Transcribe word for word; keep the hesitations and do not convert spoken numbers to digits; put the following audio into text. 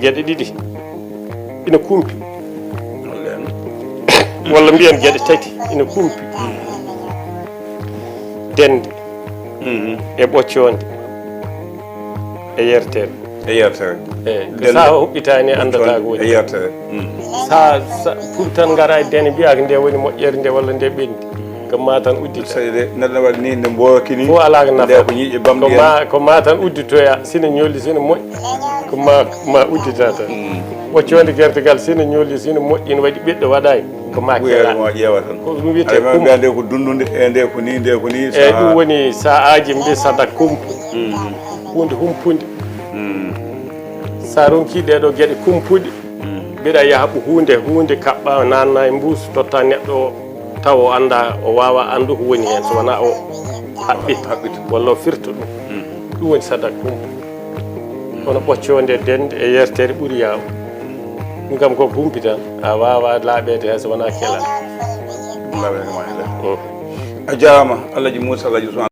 Geɗe ɗiɗi ina kumpi, walla mbiyen geɗe tati ina kumpi: dende, e ɓoccoonde, e yertere. E yertere. Eyi, ko dende, saha huɓɓitaani, anndataa ko woni. E yertere. Sa, sa, pour tan ngara e dene mbiyaa ko nde woni moƴƴere nde walla nde ɓenndi. Ko ma tan uddita. Seyde, neɗɗo waɗi ni, nde mboki ni. Fof alaa ko nafa. Nde ko ñiiƴe bamɗi ko ma, ko ma tan udditoya, sina ñolli, sina moƴƴi. Ko ma, ma uddita tan. Ɓoccoonde gertegal, sina ñolli, sina moƴƴi, ina waɗi ɓiɗɗo waɗaani. Ko ma keɗa. Ɓuyere mo ƴeewa tan. Ko ɗum wiyetee kum. Mbiya nde ko dundunde, e nde ko ni, nde ko ni. Eyi, ɗum woni sahaaji mbi sadak kumpu. Huunde humpunde. Sa ronki ɗee ɗoo geɗe kumpuɗe, mbiɗa yaha ɓo huunde, huunde kaɓɓa, nanna e mbuus, totta neɗɗo o, tawa o annda, o waawa anndu ko woni heen, so wonaa o haɓɓita, haɓɓita, walla o firta ɗum. Ɗum woni sadak kumpu. Kono ɓoccoonde, dende e yertere ɓuri yaaw. Ɗum kam koko humpi tan, a waawa laaɓeede heen so wonaa kelal. Laaɓeede ma heen. A jaaraama, Alhaji Moussa, Alhaji Ousmane.